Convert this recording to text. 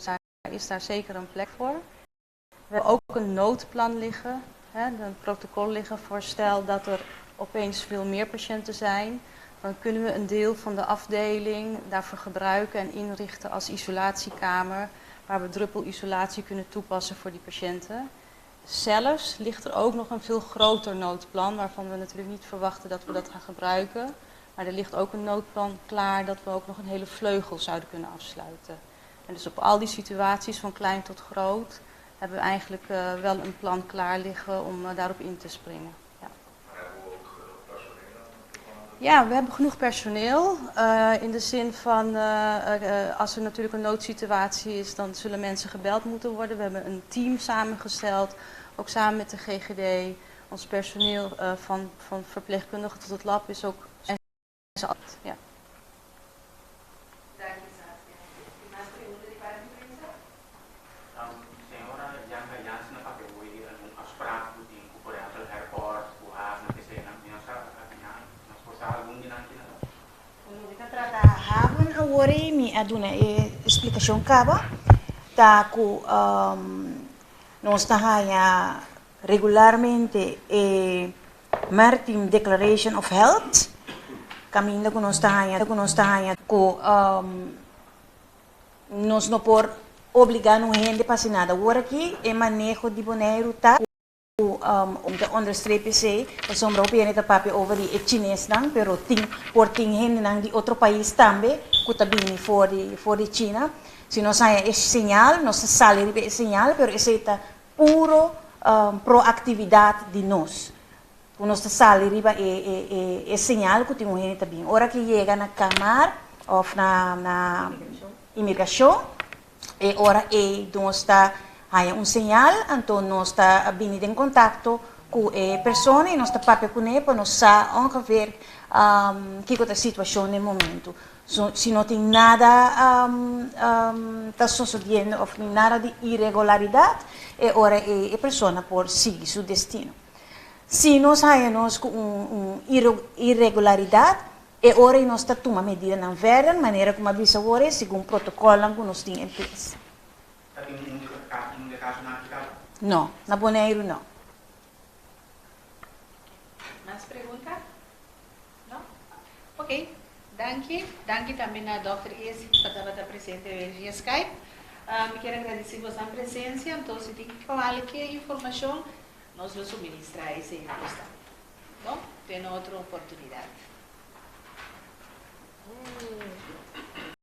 Daar is daar zeker een plek voor. We hebben ook een noodplan liggen, hè, een protocol liggen voor stel dat er opeens veel meer patiënten zijn. Dan kunnen we een deel van de afdeling daarvoor gebruiken en inrichten als isolatiekamer, waar we druppelisolatie kunnen toepassen voor die patiënten. Zelfs ligt er ook nog een veel groter noodplan, waarvan we natuurlijk niet verwachten dat we dat gaan gebruiken. Maar er ligt ook een noodplan klaar dat we ook nog een hele vleugel zouden kunnen afsluiten. En dus op al die situaties, van klein tot groot, hebben we eigenlijk wel een plan klaar liggen om daarop in te springen. Ja. Ja, we hebben genoeg personeel. In de zin van, als er natuurlijk een noodsituatie is, dan zullen mensen gebeld moeten worden. We hebben een team samengesteld, ook samen met de GGD. Ons personeel van verpleegkundigen tot het lab is ook. Ja. Dank je, Saskia. Mas pregunta di parti di prensa? Señora Janga Jansen a papia hoy di algun afspraak ku tin ku por ehèmpel airport, ku haven, ke sea nan. Mi no sa nos por sa algun di nan kina ta? Loke ta trata haven awor ei mi a duna e splikashon kaba ta ku nos ta haña regularmente e Maritime Declaration of Health kaminda ku nos ta haña ku nos ta haña ku nos no por obligá nun hende pa hasi nada. Awor aki e maneho di Boneiru ta ku mi ta onderstreep esei pasobra hopi hende ta papia over di e chinesnan pero tin por tin hendenan di otro pais tambe ku ta bini for di for di China. Si nos haña e señal nos ta sali riba e señal pero esei ta puro proactividad di nos ku nos ta sali riba e e e e señal ku tin un hende ta bin. Ora ku yega na Kamar òf na na Imigrashon e ora ei nos ta haña un señal anto nos ta bini den kontakto ku e persona i nos ta papia kuné pa nos sa ongeveer kiko ta e situashon den momentu. Si no tin nada ta sosodiendo of nada di iregularidat, e ora ei e persona por sigui su destino. Si nos haña nos ku un iregularidat, e ora ei nos ta tuma medidanan verder, manera ku mi a bisa awor ei, segun protokòlnan ku nos tin en ples. Ta tin un de kasonan aki kaba? No, na Boneiru no. Mas pregunta? No? Ok, danki. Danki tambe na Dòkter Izzy pa tabata presente via Skype. Mi kier a gradisí bosan presensia, anto si tin kualke informashon nos lo suministrá esei na bos tambe. Bon, te na otro oportunidat.